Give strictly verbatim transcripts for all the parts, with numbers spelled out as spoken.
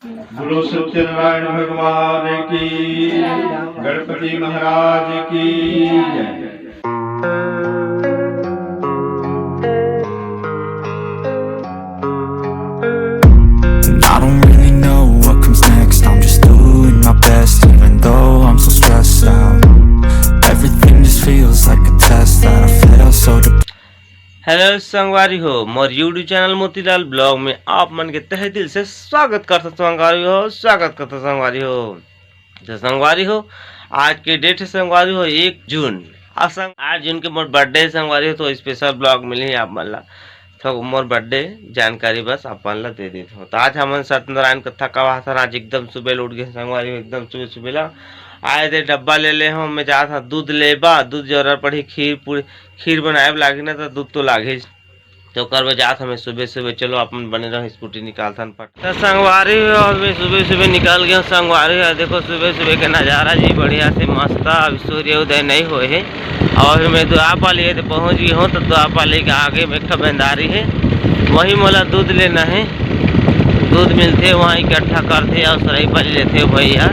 बोलो सत्यनारायण भगवान की, गणपति महाराज की जय। And I don't really know what comes next. I'm just doing my best, even though I'm so stressed out. Everything just feels like a test that I fail, so depressed. Hello संगवारी हो, मोर YouTube channel Motilal blog में आप मन के तहे दिल से स्वागत करता संगवारी हो, स्वागत करता संगवारी हो। तो संगवारी हो, आज के डेट है संगवारी हो एक जून। आज संग आठ जून के मोर बर्थडे है संगवारी हो, तो स्पेशल ब्लॉग मिली आप मन ला। तो मोर बर्थडे जानकारी बस आप मन ला दे देत हो। तो आज हमन सत्यनारायण कथा कहा था, आज एकदम सुबह उठ गए संगवारी हो, एकदम सुबह सुबह ला आए दे डब्बा ले ले हो, मैं जात हा दूध लेबा, दूध जरूरत पड़ी, खीर पूरी, खीर बनाए बर लागी ना, तो दूध तो लागे। तो ओकर बर जात हमें सुबह सुबह। चलो अपन बने रहो, स्कूटी निकालथन पट। तो संगवारी हो, अभी सुबह सुबह निकल गए संगवारी हो। देखो सुबह सुबह के नज़ारा जी बढ़िया से मस्त, अभी सूर्य उदय नहीं होए है। और अभी मैं दुआपाली है तो पहुँच गई हूँ। तो दुआपाली के आगे में एक ठो बेंदारी है, वही मोला दूध लेना है। दूध मिलते वहाँ इकट्ठा करते और सराई पाली लेते भैया,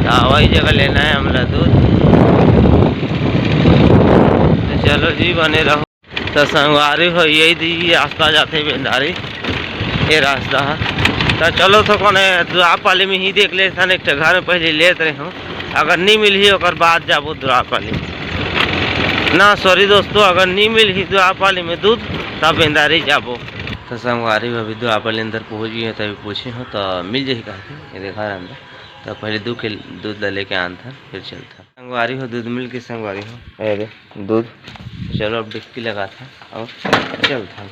तो वही जगह लेना है हमला दूध। तो चलो जी बने रहो। तो संगवारी हो, यही दी रास्ता जाते बेंदारी, ये रास्ता है। तो चलो तो कोने दुआपाली में ही देख ले, एक ठे घर में पहले लेत रहे हूँ, अगर नहीं मिलही ओकर बाद जाबो दुआपाली। ना सॉरी दोस्तों, अगर नहीं मिलही दुआपाली में दूध, तब बेंदारी जाबो। तो संगवारी हो, अभी दुआपाली अंदर पहुँच गए हैं, तभी पूछे हो तो मिल जाही कहा के, ये देखा रहा अंदर। तो पहले दू के दूध ला लेके आन था, फिर चलता। संगवारी हो, दूध मिल के संगवारी हो, ए दे दूध। चलो अब डिक्की लगा था और चल था।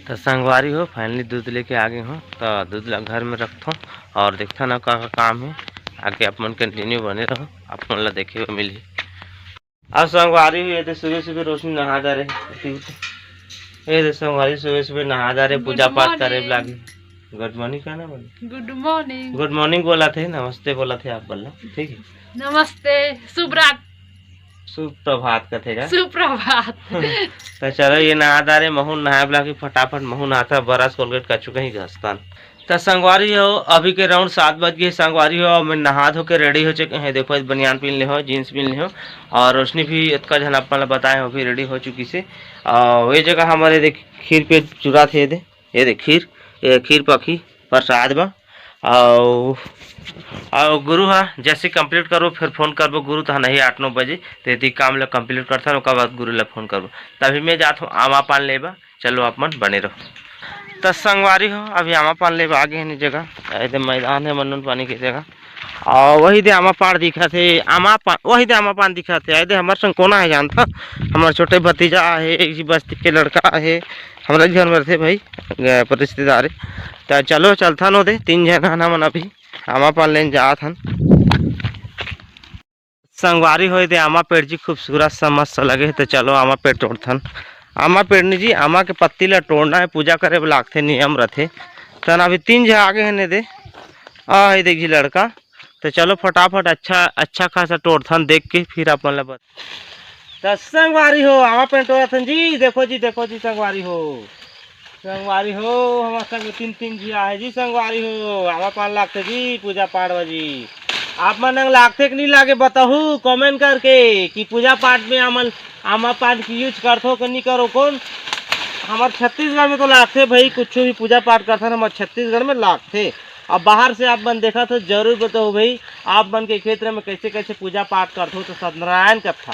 तो संगवारी हो, फाइनली दूध लेके आ गए हो, तो दूध ला घर में रखथो और देखता ना का, का काम है। आगे आप मन कंटिन्यू बने रहो, आप मन ला देखे बर मिलही। अब संगवारी हो, ये तो सुबह सुबह रोशनी नहा जा रहे, ये तो संगवारी सुबह सुबह नहा जा रहे, पूजा पाठ करे लागी। गुड मॉर्निंग कहना बोले। गुड मॉर्निंग। गुड मॉर्निंग बोला थे, नमस्ते बोला थे आप बोलना, ठीक है। नमस्ते। शुभ रात। सुप्रभात कथे का। सुप्रभात। तो चलो ये नहा जा रहे, महून नहाए बोला कि फटाफट महून आता, ब्रश कोलगेट का चुका ही घसतन। तो संगवारी हो, अभी के राउंड सात बज गए संगवारी हो, मैं नहा धो के रेडी हो चुके हैं। देखो बनियान पहन ले हो, जींस पहन ले हो, और रोशनी भी इतका झन अपन ला बताए हो भी रेडी हो चुकी से। और ये जगह हमारे देख खीर पे चुरा थे दे, ये देख खीर, ये खीर पकी प्रसाद बा। और और गुरु हा जैसे कंप्लीट करबो फिर फोन करबो गुरु, तो नहीं आठ नौ बजे तो यदि काम ला कंप्लीट करथन, ओकर बाद गुरु ला फोन करबो। तभी मैं जात हूँ आमा पान लेबा, चलो आप मन बने रहो। तो संगवारी हो, अभी आमा पान लेबा आगे है जगह, ये दे मैदान है मनन पानी की जगह। और वही दे आमा पान दिखा थे, आमा पान, वही दे आमा पान दिखा थे। आए दे हमारे संग कोना है जानता, हमारे छोटे भतीजा है, एक जी बस्ती के लड़का है, हमारे घर में रहते भाई, ग-, रिश्तेदार है। तो चलो चलथन ओदे, तीन जन हन हमन अभी आमा पान लेन जात हन। संगवारी होए दे आमा पेड़ जी खूबसूरत सा मस्त लगे हे, तो चलो आमा पेड़ तोड़थन। आमा पेड़ नी जी, आमा के पत्ती ला तोड़ना है, पूजा करे बर लागथे, नियम रथे। तन अभी तीन झन आगे हे ने दे, आ हे देख जी लड़का। तो चलो फटाफट अच्छा अच्छा खासा तोड़थन, देख के फिर अपन ला बता। तो संगवारी हो, आमा पेड़ तोड़थन जी, देखो जी, देखो जी संगवारी हो। संगवारी हो, हमार संग तीन तीन झी आहे जी संगवारी हो। आमा पान लागथे जी पूजा पाठ बर जी। आप मन अंग लागथे कि नहीं लागे बताहू कमेंट करके कि पूजा पाठ में आमन आमा पान की यूज करथो कि नहीं करो। कौन हमार छत्तीसगढ़ में तो लागथे भाई, कुछ भी पूजा पाठ करथन हमार छत्तीसगढ़ में लागथे। अब बाहर से आप मन देखा तो जरूर बताओ भाई, आप मन के क्षेत्र में कैसे कैसे पूजा पाठ करथो तो सत्यनारायण कथा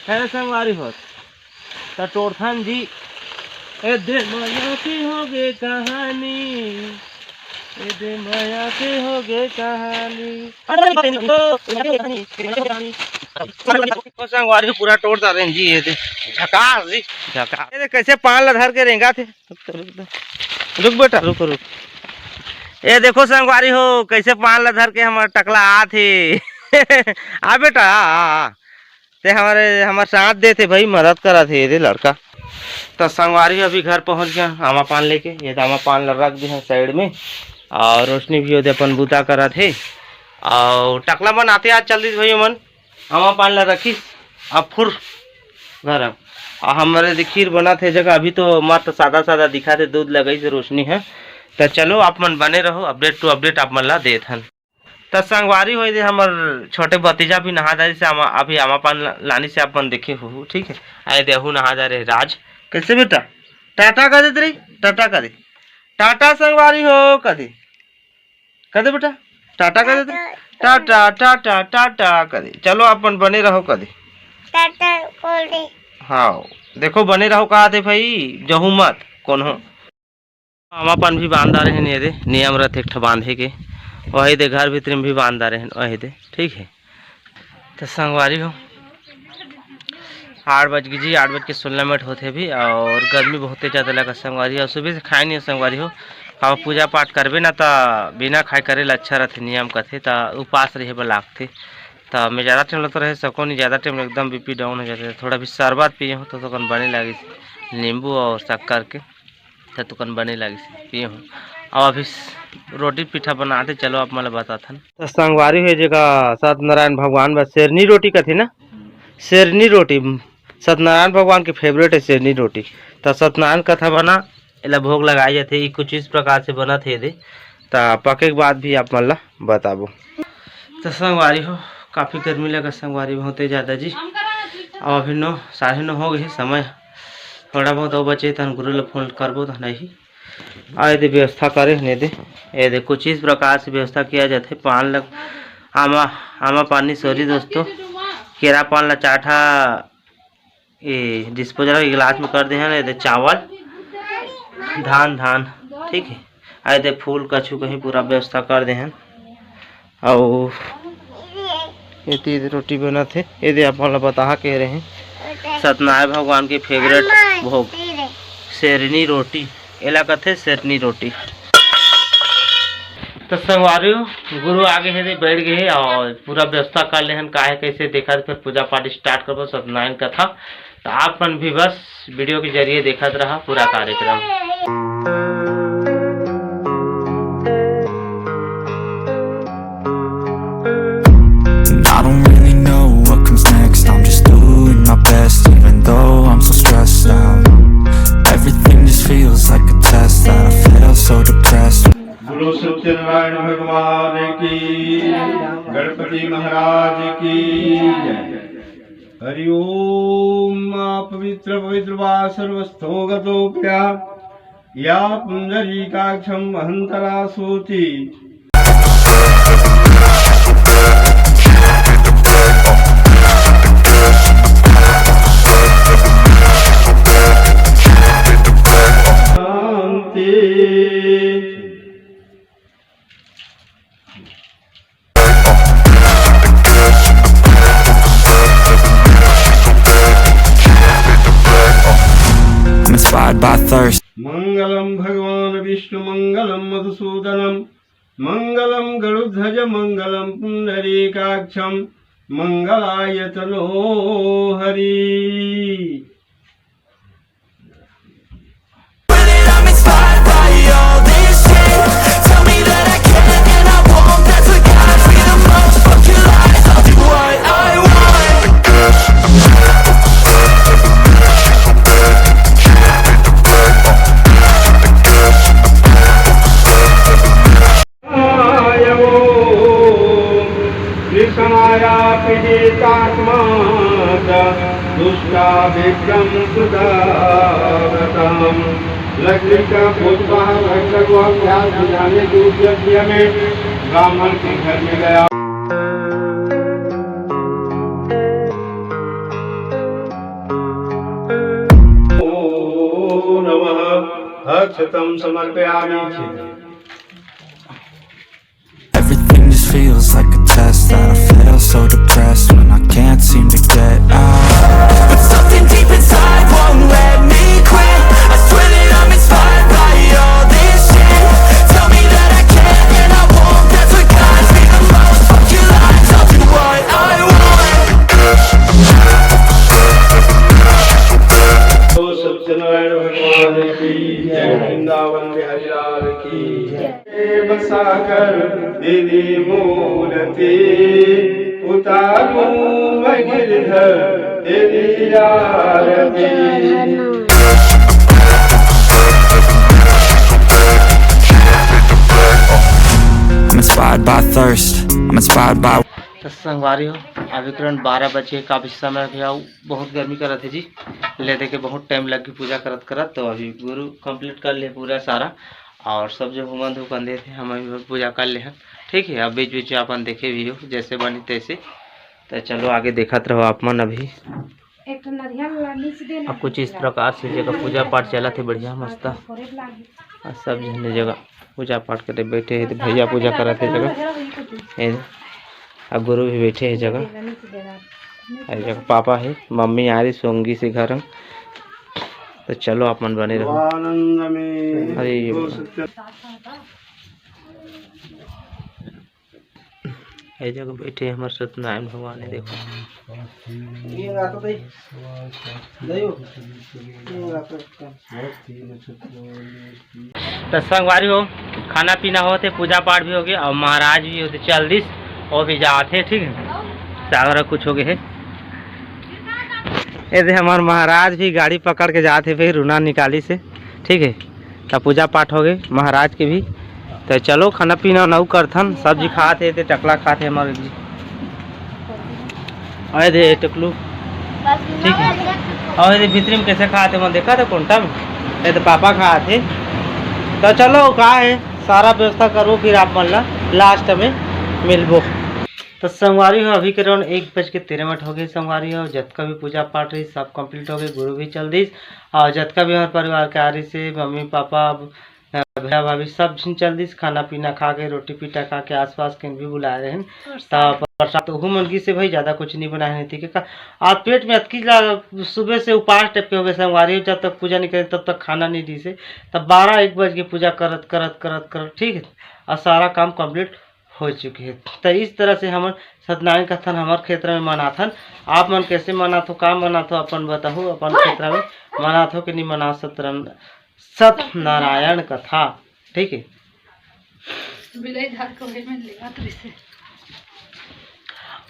है ना संगवारी हो। त टोरथन जी। ए दे मया के हो गे कहानी, ए दे मया के हो गे कहानी। ओ संगवारी पूरा टोर डारे जी, ये दे झकास जी, झकास। ये दे कैसे पान ला धर के रेंगा थे। रुक बेटा, रुक, रुक। ये देखो संगवारी हो, कैसे पान ला धर के हमार टकला आत हे। आ बेटा, आ, आ, आ। ते हमारे, हमारे साथ देथे भाई, मदद करत हे ये दे लड़का। तो संगवारी अभी घर पहुंच गया आमा पान लेके। ये तो आमा पान ला रख दे हैं साइड में, और रोशनी भी ओदे अपन बूता करत हे, और टकला मन आते आज चल दी भाई मन। आमा पान ला रखिस, अब फुर घर अब। आ हमरे दे खीर बनत हे जगह, अभी तो मस्त सादा सादा दिखत हे, दूध लगइस हे रोशनी हे। त चलो, आप मन बने रहो, update to update आप मन ला देत हन। त संगवारी हो, ये दे हमर छोटे भतीजा भी नहा डारिस हे, अभी आमा पान लानिस हे, आप मन देखे हो, ठीक है। आए दे, अहू नहा डारे हे राज। कैसे बेटा? टाटा कर दे तेरी, टाटा कर दे। टाटा संगवारी हो, कर दे। कर दे बेटा, टाटा कर दे तेरी। टाटा, टाटा, टाटा कर दे। चलो, आप मन बने रहो, कर दे। टाटा बोल दे। हाँ, देखो, बने रहो कहा थे भाई, जहू मत, कौन हो। आमा पान भी बांध डारे हन, ये दे, नियम रथे एक ठा बांधे के। वही दे, घर भीतरी में भी बांध डारे हन, वही दे, ठीक है। त संगवारी हो, आठ बज गे जी, आठ बज के सोलह मिनट होथे अभी, और गर्मी बहुते ज्यादा लगा संगवारी हो। सुबह से खाए नहीं हो संगवारी हो, अब पूजा पाठ करबे ना, त बिना खाए करे ला अच्छा रथे, नियम कथे, त उपास रहे बर लागथे। त मैं ज्यादा टाइम लगता रहे सको नहीं, ज्यादा टाइम एकदम B P down हो जाथे। थोड़ा भी शरबत पिए हो तो, तो कन बने लागिस, नींबू और शक्कर के। त तुकन बने लागिस, पिए हूँ। अब अभी स-, रोटी पीठा बनाते, चलो आप मन ल बताथन। त संगवारी हो, जेका सत्यनारायण भगवान बस शेरनी रोटी कथे ना, शेरनी रोटी, सत्यनारायण भगवान के favourite है शेरनी रोटी। त सत्यनारायण कथा बना, एला भोग लगाए जाथे। ई कुछ इस प्रकार से बनत हे दे, त पके के बाद भी आप मन ल बताबो। त संगवारी हो, काफी गर्मी लगा संगवारी, बहुते ज्यादा जी। अब अभी नौ, साढ़े नौ हो गए समय, थोड़ा बहुत और बचे, तहन गुरु ल फोन करबो, तहन नहीं। आ, ये दे व्यवस्था करे हन, ये दे, ये दे, कुछ इस प्रकार से व्यवस्था किया जाथे। पान लग, आमा, आमा पानी, sorry दोस्तों, केरा पान ला चार ठा, ये disposal के गिलास में कर दे हन। ये दे चावल, धान, धान, ठीक है। आ, ये दे फूल कछु कहीं पूरा व्यवस्था कर दे हन। अउ एती रोटी बनत हे, एदे आप मन ल बताहा कह रहे हैं, सत्यनारायण भगवान के favourite भोग, शेरनी रोटी, एला कथे शेरनी रोटी। तो संगवारी हो, गुरु आगे हे दे, बैठ गए हे और पूरा व्यवस्था कर ले हन, काहे कैसे देखा, फिर पूजा पाठ start करबो सत्यनारायण कथा। तो आप मन भी बस video के जरिए देखत रहा पूरा कार्यक्रम। And I don't really know what comes next. I'm just doing my best, even though I'm so stressed out. Everything just feels like a test that I fail, so depressed. बोलो सत्यनारायण भगवान की, गणपति महाराज की जय। हरि ओम। पवित्र पवित्र वा सर्वस्थो गतोप्या या पुंडरीकाक्षम अहंतरा सोची। शांति। I'm inspired by thirst. मंगलम भगवान विष्णु मंगलम मधुसूदनम मंगलम गरुध्वज मंगलम पुंडरीकाक्षम मंगलायतनो Hari. I'm inspired by all this shit. Tell me that I can and I won't. That's what guides me the most. Fuck your lies, I'll do what I want. कृष्णाया पीडितात्मा च दुष्टा विक्रम सुदावताम्। लकड़ी का भोज बाहर रख कर वो प्याज बुझाने के उद्देश्य में ब्राह्मण के घर में गया। नमः। अक्षतं समर्पयामि। Everything just feels like a test that I fail, so depressed when I can't seem to get out. But something deep inside won't let me quit. I swear that I'm inspired by all this shit. Tell me that I can and I won't. That's what guides me the most. Fuck your lies, I'll do what I want. तो सत्यनारायण भगवान की जय, वृंदावन बिहारी लाल की जय। बसाकर तेरी मूर्ति उतारूं मैं गिरधर तेरी आरती। By thirst, I'm inspired by तो संगवारी हो, अभी करीबन बारह बजे का भी समय भी आऊ, बहुत गर्मी करत हे जी। ले देके बहुत टाइम लग गई पूजा करत करत। तो अभी गुरु कंप्लीट कर ले पूरा सारा, और सब जो हुमन धूप अंधे थे हम अभी पूजा कर ले हैं। ठीक है, अब बीच बीच में अपन देखे भी हो जैसे बनी तैसे। तो चलो आगे देखत रहो आप मन। अभी एक ठो नरियल ला नीचे दे ना। अब कुछ इस प्रकार से जगह पूजा पाठ चलत हे, बढ़िया मस्त। और सब झन जगह पूजा पाठ करे बैठे हैं, तो भैया पूजा करत हे जगह। ए, अब गुरु भी बैठे हैं जगह। ए जगह पापा है, मम्मी आ रही सोंगी से घर। तो चलो आप मन बने रहो। आनंद में अरे ये बोलो। सत्य। ए जगह बैठे हमारे सत्यनारायण भगवान है, देखो। ये रात तो दे। दे हो। ये रात तो। तो संगवारी हो, खाना पीना होत हे, पूजा पाठ भी हो गया और महाराज भी होते चल दिस, वो भी जात हे, ठीक है, सारा कुछ हो गए है। ये दे हमार महाराज भी गाड़ी पकड़ के जात हे, फिर रुना निकाली से, ठीक है। त पूजा पाठ हो गए महाराज के भी। तो चलो खाना पीना नऊ करथन, सब्जी खात हे, ते टकला खात हे हमारे जी। अरे दे टकलू। ठीक है। और ये भीतरी में कैसे खाते मन देखा था कोंटा में? ये तो पापा खाते। तो चलो का है, सारा व्यवस्था करो, फिर आप मन ला लास्ट में मिलबो। तो संगवारी हो, अभी के राउंड एक बज के तेरह मिनट हो गए। संगवारी हो, जतका भी पूजा पाठ रही सब कंप्लीट हो गए, गुरु भी चल दिस और जतका भी हमारे परिवार के आ रही से मम्मी पापा, भैया भाभी सब झिन चल दिस, खाना पीना खा के, रोटी पीटा खा के, आसपास के भी बुलाए रहे। त प्रसाद तो ओहू मन गिस हे भाई, ज्यादा कुछ नहीं बनाए हे, ठीक है का। आप पेट में अतकी ला सुबह से उपास टाइप के हो गए संगवारी हो, जब तक पूजा नहीं करे तब तक खाना नहीं दिस हे। तब बारह एक बज के पूजा करत करत करत करत, ठीक है, और सारा काम कंप्लीट हो चुके हैं। तो इस तरह से हमन सत्यनारायण कथन हमारे क्षेत्र में मनाथन। आप मन कैसे मनाथो, का मनाथो, अपन बताहू, अपन क्षेत्र में मनाथो कि नहीं मनाथो सत्यनारायण, सत्यनारायण कथा, ठीक है। बिलाई धार को भाई मन लेगा तो इसे।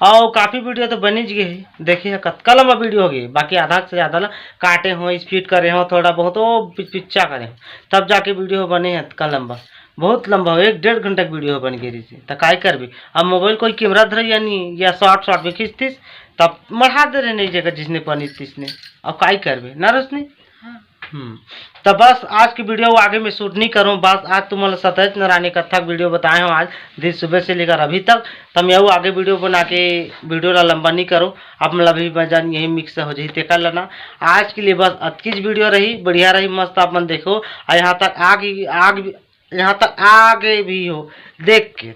और काफी वीडियो तो बनी गई है, देखिए कतका लंबा वीडियो हो गई, बाकी आधा से ज्यादा ला काटे हो, स्पीड करे हो थोड़ा बहुत, वो पिच-, पिच्चा करे हो, तब जाके वीडियो बने है इतना लंबा, बहुत लंबा हो, एक डेढ़ घंटा की वीडियो बन गई रही थी। तो काय करबे, अब मोबाइल कोई कैमरा धरे या नहीं, या शॉर्ट शॉर्ट में खींचतीस, तब मढ़ा दे रहे नहीं जगह जिसने पानी तिसने, अब काय करबे ना रोशनी। हाँ। हम्म। तो बस आज की वीडियो आगे मैं शूट नहीं करूँ, बस आज तुम सतज नारायणी कथा की वीडियो बताए हूँ आज दिन सुबह से लेकर अभी तक। तो मैं वो आगे वीडियो बना के वीडियो ला लंबा नहीं करूँ, आप मतलब अभी मजा यही मिक्स हो जाए, ते कर लेना। आज के लिए बस अतकीच वीडियो रही, बढ़िया रही, मस्त आप मन देखो। और यहाँ तक आगे, आगे, यहाँ तक आगे भी हो देख के,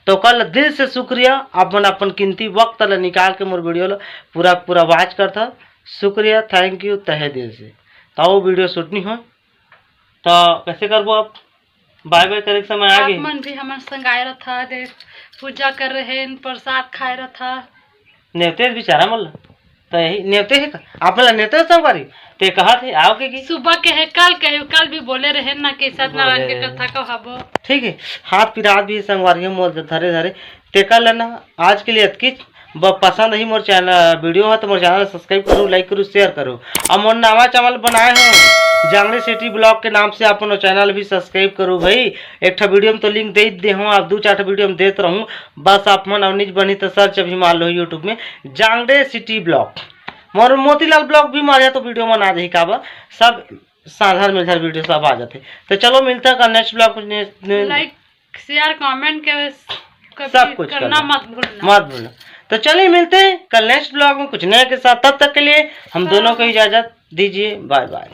तो कल दिल से शुक्रिया, आप मन अपन कीमती वक्त ला निकाल के मोर वीडियो ला पूरा, पूरा वॉच करथा। शुक्रिया, थैंक यू तहे दिल से। तो वो वीडियो शूट नहीं हो, तो कैसे करबो आप? बाय बाय करे के समय आ आप गई। मन भी हमन संग आए रथा, देख, पूजा कर रहे हैं, प्रसाद खाए रथा। नेवते बेचारा मन ला। तो यही नेवते है का? आप मन ला नेवते संगवारी? ते कहा थे, आओ के की? सुबह के है, कल के है, कल भी बोले रहे ना कि सत्यनारायण के बोले। कथा को हबो। ठीक है, हाथ पिरात भी संगवारी मोर धरे धरे। ते कर लेना, आज के लिए अतकीच। ब-, पसंद ही मोर चैनल, वीडियो है तो मोर चैनल सब्सक्राइब करो, लाइक करो, शेयर करो। अब मोर नवा चैनल बनाए हैं, जांगड़ी सिटी ब्लॉग के नाम से, अपन चैनल भी सब्सक्राइब करो भाई। एक ठा वीडियो में तो लिंक दे दे हूँ, आप दो चार ठा वीडियो में देत रहूँ, बस आप मन अवनीच बनी तो सर्च अभी मार लो यूट्यूब में, जांगड़े सिटी ब्लॉग। मोर मोतीलाल ब्लॉग भी मारे तो वीडियो मन आ जाही काबर, सब साझर मेझर वीडियो सब आ जाते। तो चलो मिलता है कल नेक्स्ट ब्लॉग कुछ ने, ने, लाइक, शेयर, कमेंट के कभी सब कुछ करना करना। मत भूलना। मत भूलना। तो चलिए मिलते हैं कल नेक्स्ट ब्लॉग में कुछ नए के साथ, तब तक के लिए हम दोनों को इजाजत दीजिए, बाय बाय।